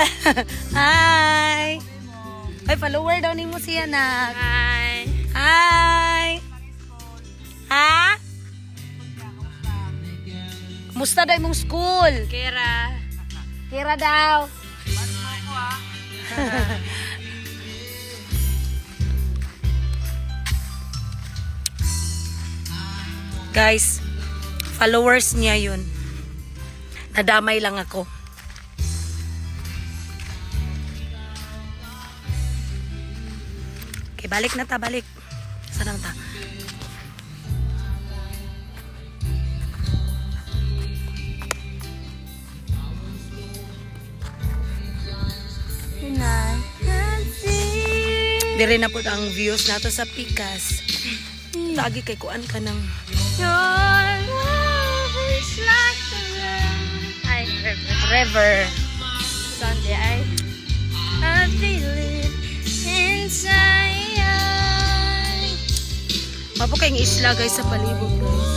Hala. Hi. Ay, follower daw nimo siya na. Hi. Hi. Ha? Kumusta daw imong school? Kira. Kira daw. Guys, followers niya yun. Nadamay lang ako. Okay, balik na ta, balik. Saan na ta? Dire na po ang views nato sa Pikas. Lagi kay kuan ka ng Your love is like the rain. Ay, river. River. Sunday, I feel it inside. Mapo kayong isla, guys, sa palibot, guys.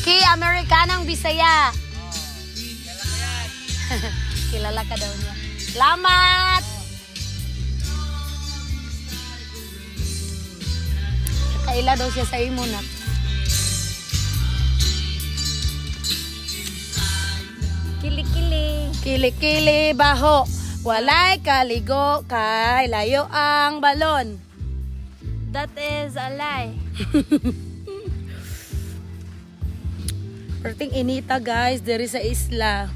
Ki Amerikanang Bisaya. Kilala ka daw niya. Salamat! Kaila daw siya sa imo na. Kili-kili. Kili-kili baho. Walay kaligo kay layo ang balon. That is a lie. Perting inita, guys, diri sa isla.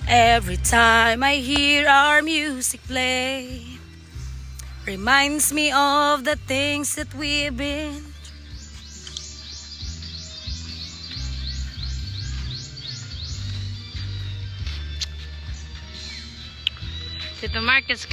Every time I hear our music play, reminds me of the things that we've been Tito Marcus.